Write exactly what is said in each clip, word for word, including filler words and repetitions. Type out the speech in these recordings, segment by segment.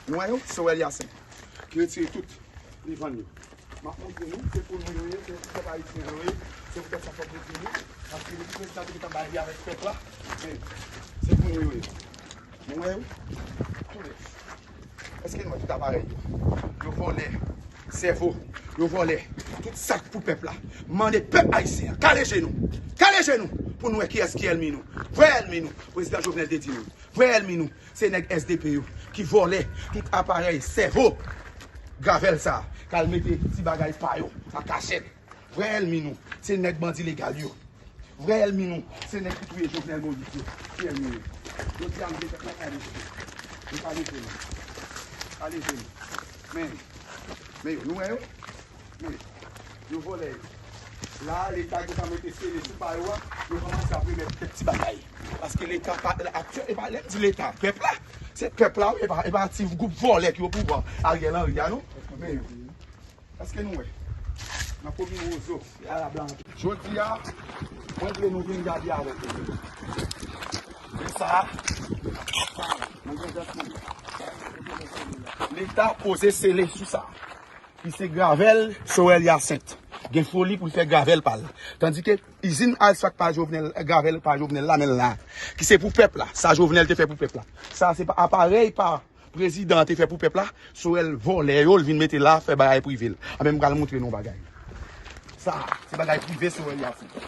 Nou wè yo, Sorel Hyacinthe ki retire tout, li vann yo. M ap montre nou, se pou nou yo ye, se pou pèp ayisyen yo ye, se pou pèp sa fòk nou di nou, paske depi prezidan te gentan bay li avèk pèp la, men se pou nou yo ye. Nou wè yo? Tou nèf. Èske nou wè tout aparèy yo? Yo vòlè sèvo, yo vòlè tout sa k pou pèp la. Mande pèp ayisyen an, kale je nou, kale je nou pou nou wè kiyès ki ènmi nou. Vrè ènmi nou, prezidan Jovenel te di nou. Vrè ènmi nou, se nèg S D P yo ki vòlè tout aparèy sèvo gravèl sa, k al mete ti bagay pa yo an kachèt. Vrè ènmi nou, se nèg bandi legal yo. Vrè ènmi nou, se nèg ki touye Jovenel Moïse yo, ki ènmi nou. Jodi a, nou te fè kale je nou. Nou kale je nou. Kale je nou. Men, men yo, nou wè yo? Men, yo vòlè yo. La, Leta gentan mete sele sou pa yo a, yo kòmanse ap remèt kèk ti bagay. Paske Leta pa, aktyèl, e pa, lè m di Leta, pèp la, se pèp la, wi, e pa, e pa ti gwoup vòlè ki o pouvwa Ariel Henry a, non. Men yo. Èske nou wè? Nan komin Wozo, Arab la antre. Jodi a, mwen vle nou vin gade avèk mwen. Men sa, mwen gen zèt pou li. Leta poze sele sou sa. Ki se gravèl Sorel Hyacinthe. Gen foli pou l fè gravèl pa l. Tandike izin Alswak pa Jovenel, gravèl pa Jovenel la, men l la. Ki se pou pèp la. Sa Jovenel te fè pou pèp la. Sa se pa aparèy pa prezidan an te fè pou pèp la, Sorel vòlè yo, l vin mete la, fè bagay prive l. Anben, m pral montre nou bagay. Sa, se bagay prive Sorel Hyacinthe.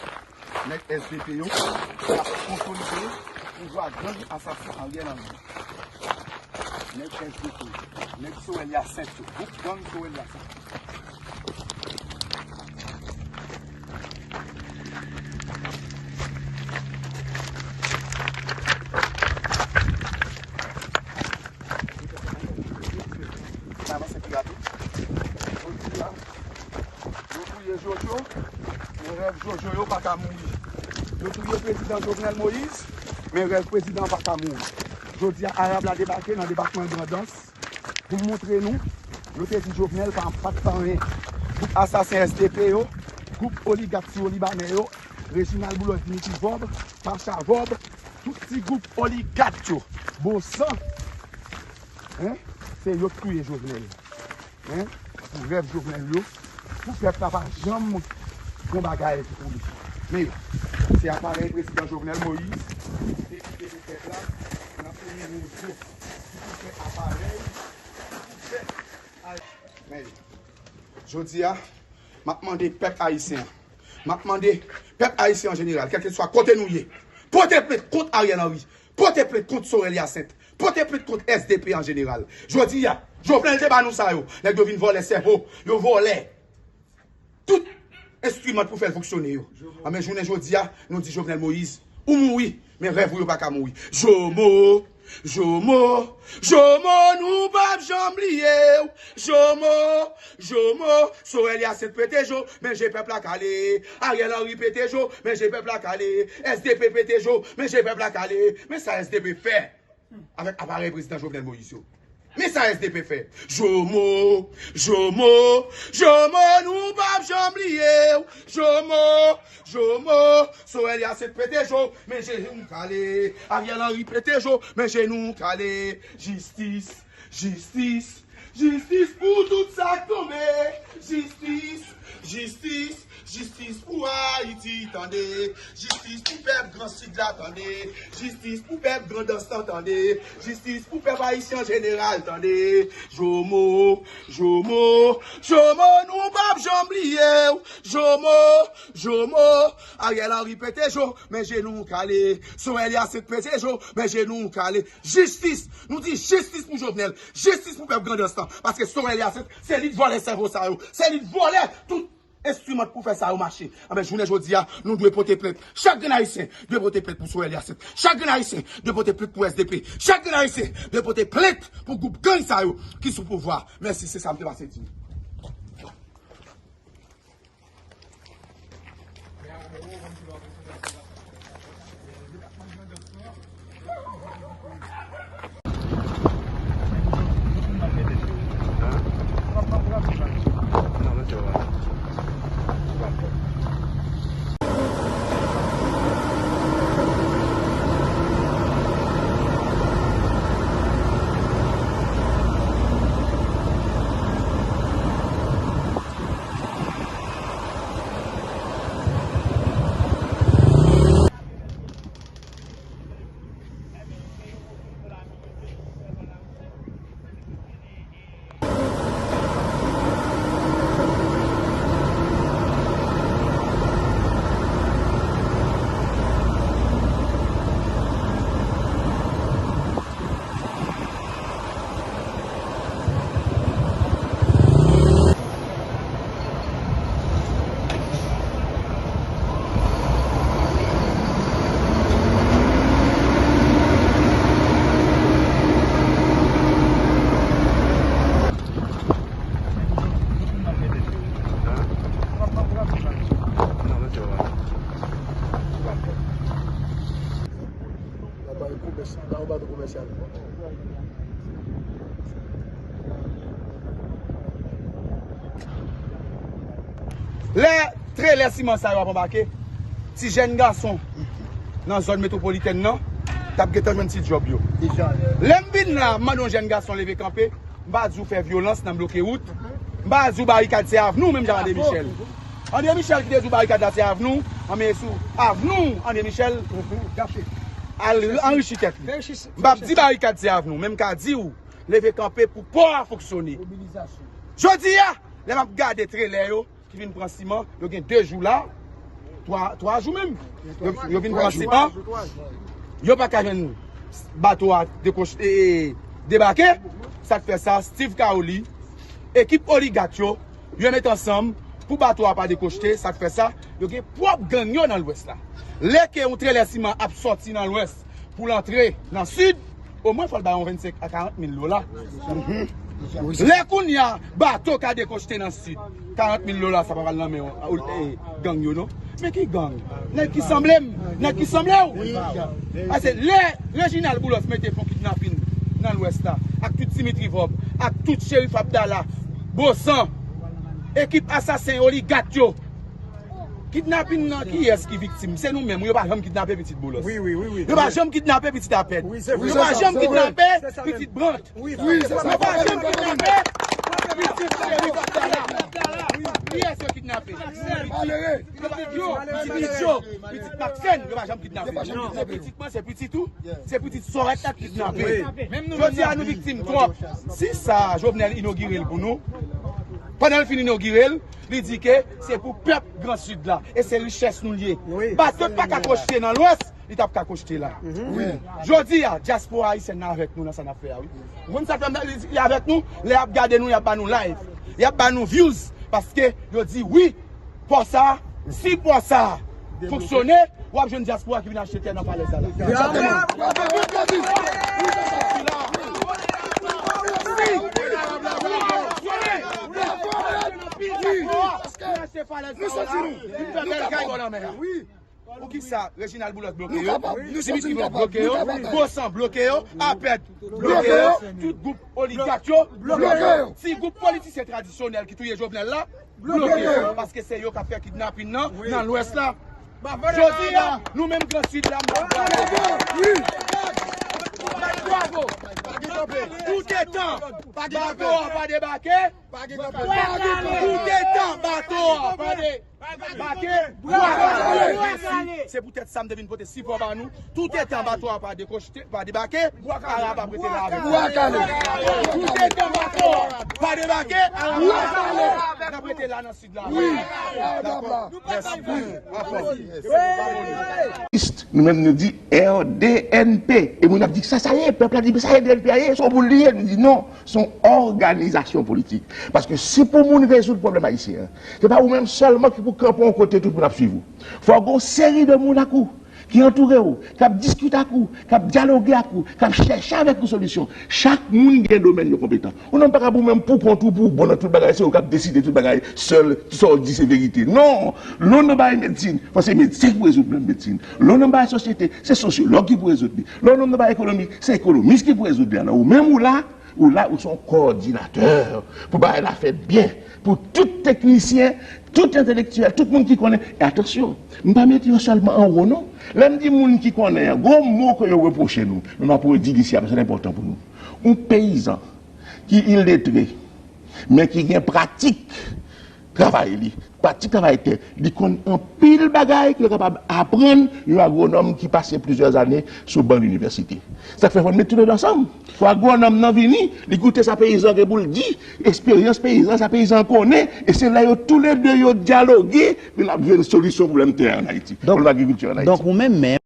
Nèg S D P yo, k ap konsolide pouvwa gang asasen Ariel Henry. Nèg S D P, nèg Sorel Hyacinthe yo, gwoup gang Sorel Hyacinthe. N avanse pi rapid. Jodi a, yo touye Jojo, men rèv Jojo yo pa ka mouri. Yo touye prezidan Jovenel Moïse, men rèv prezidan an pa ka mouri. Jodi a, Arab la debake nan depatman Grandans. Pou m montre nou, yo te di Jovenel pa, pa t pa anyen. Gwoup asasen S D P yo, gwoup oligak ti olibanè yo, Reginald Boulos, Dimitri Vorbe, Pacha Vorbe, tout ti gwoup oligak yo, Bosan, en, se yo k touye Jovenel. En, pou rèv Jovenel yo, pou pèp la pa janm gon bagay pou li. Men, se aparèy prezidan Jovenel Moïse, te kite pou pèp la, nan komin Wozo. Ki pou fè aparèy, ki pou fè ay-, men, jodi a, m ap mande pèp ayisyen an, m ap mande pèp ayisyen an jeneral, kèlkeswa kote nou ye, pote plent kont Ariel Henry, pote plent kont Sorel Hyacinthe, pote plent kont S D P an jeneral. Jodi a, Jovenel te ba nou sa yo, nèg yo vin vòlè sèvo, yo vòlè tout enstriman pou fè l fonksyone yo. Anben, jounen jodi a, nou di Jovenel Moïse, ou mouri, men rèv ou yo pa ka mouri. Jomo, Jomo, Jomo, nou p ap janm bliye w. Jomo, Jomo, Sorel Hyacinthe pete jo, men je pèp la kale. Ariel Henry pete jo, men je pèp la kale. S D P pete jo, men je pèp la kale. Men sa S D P fè avèk aparèy prezidan Jovenel Moïse yo. Men sa S D P fè. Jomo, Jomo, Jomo, nou p ap janm bliye w. Jomo, Jomo, Sorel Hyacinthe pete jo, men je nou kale. Ariel Henry pete jo, men je nou kale. Jistis, jistis, jistis pou tout sa k tonbe. Jistis, jistis, jistis pou Ayiti, tande. Jistis pou pèp Gran Sid la, tande. Jistis pou pèp Grandans lan, tande. Jistis pou pèp ayisyen an jeneral, tande. Jomo, Jomo, Jomo, nou p ap janm bliye w. Jomo, Jomo, Ariel Henry pete jo, men je nou kale. Sorel Hyacinthe pete jo, men je nou kale. Jistis, nou di jistis pou Jovenel, jistis pou pèp Grandans lan, paske Sorel Hyacinthe, se li k vòlè sèvo sa yo, se li k vòlè tout enstriman pou fè sa yo mache. Anben, jounen jodi a, nou dwe pote plent. Chak grenn ayisyen dwe pote plent pou Sorel Hyacinthe. Chak grenn ayisyen dwe pote plent pou S D P. Chak grenn ayisyen dwe pote plent pou gwoup gang sa yo ki sou pouvwa. Mèsi, se sa m te pase di nou. Lè trelè siman sa yo ap anbake, ti jèn gason nan zòn metwopolitèn nan t ap gentan jwenn ti djòb yo. Lè m vin la, m mande yon jèn gason leve kanpe, m pa di w fè vyolans nan bloke wout, m pa di w barikad se avni w, menm jan André Michel. André Michel ki te di w barikad la se avni w, anben sou avni w André Michel al anrichi tèt li. M p ap di barikad se avni w, men m ka di w leve kanpe pou pò a fonksyone. Jodi a, lè m ap gade trelè yo, ki vin pran siman, yo gen de jou la, twa, twa jou menm. Yo, yo vin pran siman, yo pa ka jwenn bato a dekwoch-, e, e, debake. Sa k fè sa, Steve Caoli, ekip oligak yo, yo met ansanm pou bato a pa dekwochte. Sa k fè sa, yo gen pwòp gang yo nan Lwès la. Lè ke yon trelè siman ap sòti nan Lwès pou l antre nan Sid, omwen fò l bay yon vennsenk a karant mil dola. Lè kounye a, bato ka dekwochte nan Sid, karant mil dola sa pa pral nan men, eh, gang yo non. Men ki gang? Nèg ki sanble m, nèg ki sanble w. Paske lè Reginald Boulos mete fon kidnapin nan Lwès la, ak tout Dimitri Vorbe, ak tout Cherif Abdallah, Bosan, ekip asasen oligak yo, kidnapin nan, kiyès ki viktim? Se nou menm, wi, yo pa janm kidnape pitit Boulos. Yo pa janm kidnape pitit Apèd. Yo pa janm kidnape pitit Brandt. Yo pa janm kidnape pitit Cherif Abdallah. Kiyès yo kidnape? Pitit yo, pitit Maxène, yo pa janm kidnape. Se pitit mwen, se pitit ou, se pitit Sorèt la k kidnape. Jodi a nou viktim twòp. Si sa, Jovenel inogire l pou nou, pandan l fin inogire l, li di ke se pou pèp Gran Sid la. E se richès nou l ye. Bato pa ka kwochte nan Lwès, li t ap ka kwochte la. Jodi a, dyaspora ayisyèn nan avèk nou nan sa n ap fè a, wi. Ou konn sa k fè m di li avèk nou? Lè y ap gade nou, y ap ba nou live, y ap ba nou views, paske yo di wi, pò sa, si pò sa fonksyone, w ap jwenn dyaspora ki vin achte tè nan falèz la. Pou kisa Reginald Boulos bloke yo? Dimitri Vorbe bloke yo, Bosan bloke yo, Apèd bloke yo, tout gwoup oligak yo bloke yo, ti gwoup politisyen tradisyonèl ki touye Jovenel la bloke yo, paske se yo k ap fè kidnapin nan nan Lwès la. Jodi a, nou menm Gran Sid la, m bat bravo. M bat bravo. Toutetan bato a pa debake, toutetan bato a pa debake, bwa kale. Se poutèt sa m te vin pote sipò ba nou. Toutetan bato a pa dekwochte, pa debake, Ara p ap rete la avèk nou. Toutetan bato a pa debake, Ara p ap rete la nan Sid la. Nou menm nou di R D N P. E moun ap di sa, sa ye, pèp la di sa R D N P a ye, se yon boul li ye. Nou di non, se yon òganizasyon politik. Paske si pou moun rezoud pwoblèm ayisyen an, se pa ou menm sèlman ki pou kanpe yon kote tout moun ap swiv ou. Fò gen yon seri de moun ak ou ki antoure w, k ap diskite ak ou, k ap dyaloge ak ou, k ap chèche avèk ou solisyon. Chak moun gen domèn yo konpetan. Ou menm pa ka pou menm pou kont ou, pou w bon nan tout bagay, se ou k ap deside tout bagay, sèl sa w di se verite. Non! Lè w nan bagay medsin, fò se medsen ki pou rezoud pwoblèm medsin. Lè w nan bagay sosyete, se sosyològ ki pou rezoud li. Lè w nan bagay ekonomi, se ekonomis ki pou rezoud li. Alò, ou menm ou la, Ou la, ou se yon kowòdinatè pou bagay la fèt byen, pou tout teknisyen, tout entelektyèl, tout moun ki konnen. E atansyon, m pa mete yo sèlman anwo non. Lè m di moun ki konnen an, gon mo ke yo repwoche nou, men m ap redi l isi a, paske l enpòtan pou nou. Yon peyizan ki iletre, men ki gen pratik travay li, pratik travay tè, li konn anpil bagay ke yo kapab aprann yon agwonòm ki pase plizyè ane sou ban linivèsite. Sa k fè fò n met toulede ansanm. Fò agwonòm nan vini, li koute sa peyizan gen pou l di, eksperyans peyizan, sa peyizan an konnen, e se lè yo toulede yo dyaloge, ke n ap jwenn solisyon pwoblèm tè an Ayiti, pwoblèm agrikilti an Ayiti. Donk, ou menm, mè,